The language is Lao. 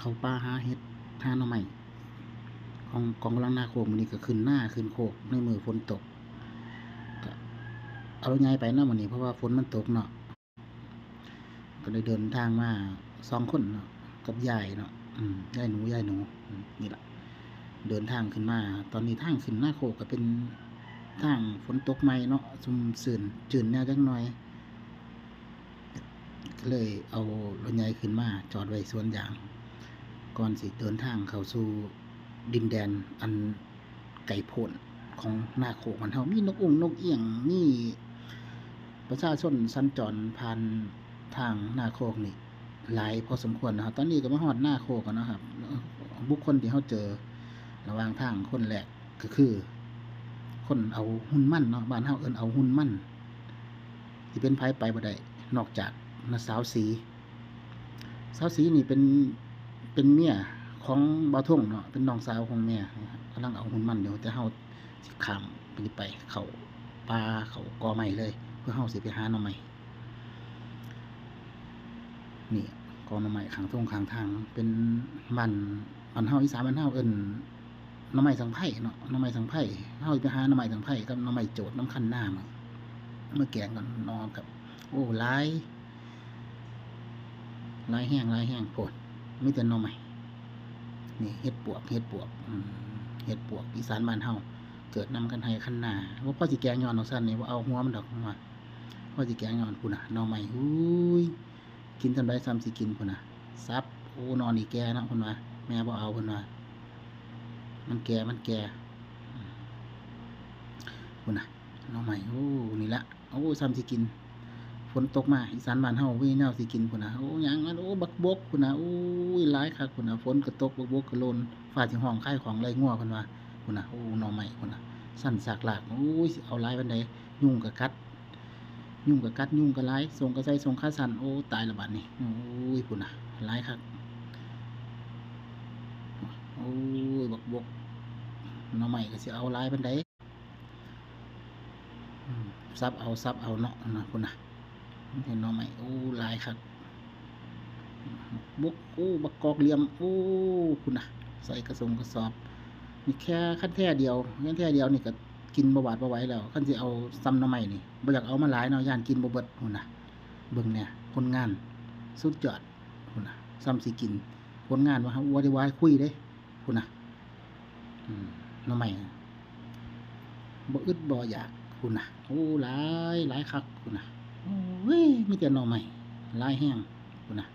ເຂົ້າປ່າຫາເຫັດ ຫາໜໍ່ໄມ້ ຂອງ ຂອງກຳລັງນາໂຄກ. ມື້ນີ້ກໍຂຶ້ນນາຂຶ້ນໂຄກໃນມື້ຝົນຕົກ ກໍເອົາລົດໃຫຍ່ໄປເນາະມື້ນີ້ ເພາະວ່າຝົນມັນຕົກເນາະ. ກໍໄດ້ເດີນທາງມາສອງຄົນເນາະ ກັບຍາຍເນາະ ອືມ ຍາຍໜູ ຍາຍໜູ ອືມ ນີ້ລະ ເດີນທາງຂຶ້ນມາ. ຕອນນີ້ທາງຂຶ້ນນາໂຄກກໍເປັນທາງຝົນຕົກໃໝ່ເນາະ ຊຸ່ມຊື່ນ ຈືນແດ່ຈັກໜ່ອຍ. ກໍເລີຍເອົາລົດໃຫຍ່ຂຶ້ນມາຈອດໄວ້ສວນຢາງ ກ່ອນຊິເດີນທາງເຂົ້າສູ່ດິນແດນອັນໄກໂພ້ນຂອງນາໂຄກບ້ານເຮົາ. ມີນົກອຸ້ງນົກອຽງ ມີປະຊາຊົນສັນຈອນຜ່ານທາງນາໂຄກນີ້ຫຼາຍພໍສົມຄວນນະຄັບ. ຕອນນີ້ກໍມາຮອດນາໂຄກແລ້ວນະຄັບ. ບຸກຄົນທີ່ເຮົາເຈີລະຫວ່າງທາງຄົນແລກ ກໍຄືຄົນເອົາຫຸ່ນມັນເນາະ ບ້ານເຮົາເອີ້ນເອົາຫຸ່ນມັນ. ຊິເປັນໃຜໄປບໍ່ໄດ້ ນອກຈາກນ້າສາວສີ. ສາວສີນີ້ເປັນ ເປັນເມຍຂອງບ່າວທົງເນາະ ເປັນນ້ອງສາວຂອງເມຍ. ກຳລັງເອົາຫຸ່ນມັນຢູ່ ແຕ່ເຮົາຊິຂ້າມໄປ ໄປເຂົ້າປ່າເຂົ້າກໍໄມ້ເລີຍ ເພື່ອເຮົາຊິໄປຫາໜໍ່ໄມ້. ນີ້ ກໍໜໍ່ໄມ້ຂ້າງທົ່ງຂ້າງທາງ ເປັນບ້ານ ບ້ານເຮົາ ອີສານບ້ານເຮົາເອີ້ນໜໍ່ໄມ້ສັງໄພເນາະ ໜໍ່ໄມ້ສັງໄພ. ເຮົາຊິໄປຫາໜໍ່ໄມ້ສັງໄພກັບໜໍ່ໄມ້ໂຈດນຳຄັນນາມາ ມາແກງກັນເນາະ. ກັບ ໂອ້ ຫຼາຍ ຫຼາຍແຮງ ຫຼາຍແຮງໂພດ ມີແຕ່ໜໍ່ໄມ້. ນີ້ເຫັດປວກ ເຫັດປວກ ອືມ ເຫັດປວກອີສານບ້ານເຮົາ ເກີດນຳຄັນໄຮ່ຄັນນາ. ບໍ່ພໍຊິແກງຍ້ອນດອກຊັ້ນນີ້ ບໍ່ເອົາຫົວມັນດອກ ວ່າ ພໍຊິແກງຍ້ອນ. ພຸ້ນນະ ໜໍ່ໄມ້ ອຸ້ຍ ກິນສ່ຳໃດສ່ຳຊິກິນ ພຸ້ນນະ ສັບ. ໂອ້ ໜໍ່ນີ້ແກ່ເນາະ ເພິ່ນວ່າ ແມ່ບໍ່ເອົາ ເພິ່ນວ່າ ມັນແກ່ ມັນແກ່. ພຸ້ນນະ ໜໍ່ໄມ້ ໂອ້ ນີ້ລະ ໂອ້ ສ່ຳຊິກິນ. ຝົນຕົກມາ ອີສານບ້ານເຮົາມີແນວຊິກິນ ພຸ້ນນະ. ໂອ້ ຫຍັງ ໂອ້ ບັກບົກ ພຸ້ນນະ. ໂອ້ຍ ຫຼາຍຄັກ ພຸ້ນນະ. ຝົນກໍຕົກ ບັກບົກກໍຫຼົ່ນ ຟ້າຊິຮ້ອງຄາຍຂອງໄລ່ງົວ ເພິ່ນວ່າ ພຸ້ນນະ. ໂອ້ ໜໍ່ໄມ້ ພຸ້ນນະ ຊັ້ນສາກລາກ. ໂອ້ຍ ຊິເອົາຫຼາຍປານໃດ ຍຸງກໍກັດ ຍຸງກໍກັດ ຍຸງກໍຫຼາຍ ສົ່ງກໍໃສ່ ສົ່ງຂາສັ້ນ. ໂອ້ ຕາຍລະບາດນີ້. ໂອ້ຍ ພຸ້ນນະ ຫຼາຍຄັກ. ໂອ້ຍ ບັກບົກ ໜໍ່ໄມ້ກໍຊິເອົາຫຼາຍປານໃດ. ອືມ ສັບເອົາ ສັບເອົາເນາະ ພຸ້ນນະ ພຸ້ນນະ ມັນເຫັນໜໍ່ໄມ້. ໂອ້ ຫຼາຍຄັກ ບົກ. ໂອ້ ບັກກອກຫຼ່ຽມ. ໂອ້ ພຸ້ນນະ ໃສ່ກະສົງກະສອບ. ນີ້ແຄ່ຄັນແທ້ດຽວ ຄັນແທ້ດຽວນີ້ກໍກິນບໍ່ຫວາດບໍ່ໄຫວແລ້ວ. ຄັນຊິເອົາສ່ຳໜໍ່ໄມ້ນີ້ ບໍ່ຢາກເອົາມາຫຼາຍເນາະ ຢ້ານກິນບໍ່ເບິດ. ພຸ້ນນະ ເບິ່ງແດ່ ຜົນງານສຸດຍອດ. ພຸ້ນນະ ສ່ຳຊິກິນ ຜົນງານວ່າ ບໍ່ໄດ້ວ່າໃຫ້ຄຸຍເດ້. ພຸ້ນນະ ອືມ ໜໍ່ໄມ້ ບໍ່ອຶດບໍ່ຢາກ ພຸ້ນນະ. ໂອ້ ຫຼາຍ ຫຼາຍຄັກ ພຸ້ນນະ. ໂອ້ຍ ມີແຕ່ໜໍ່ໄມ້ ຫຼາຍແຮງ ພຸ້ນນະ.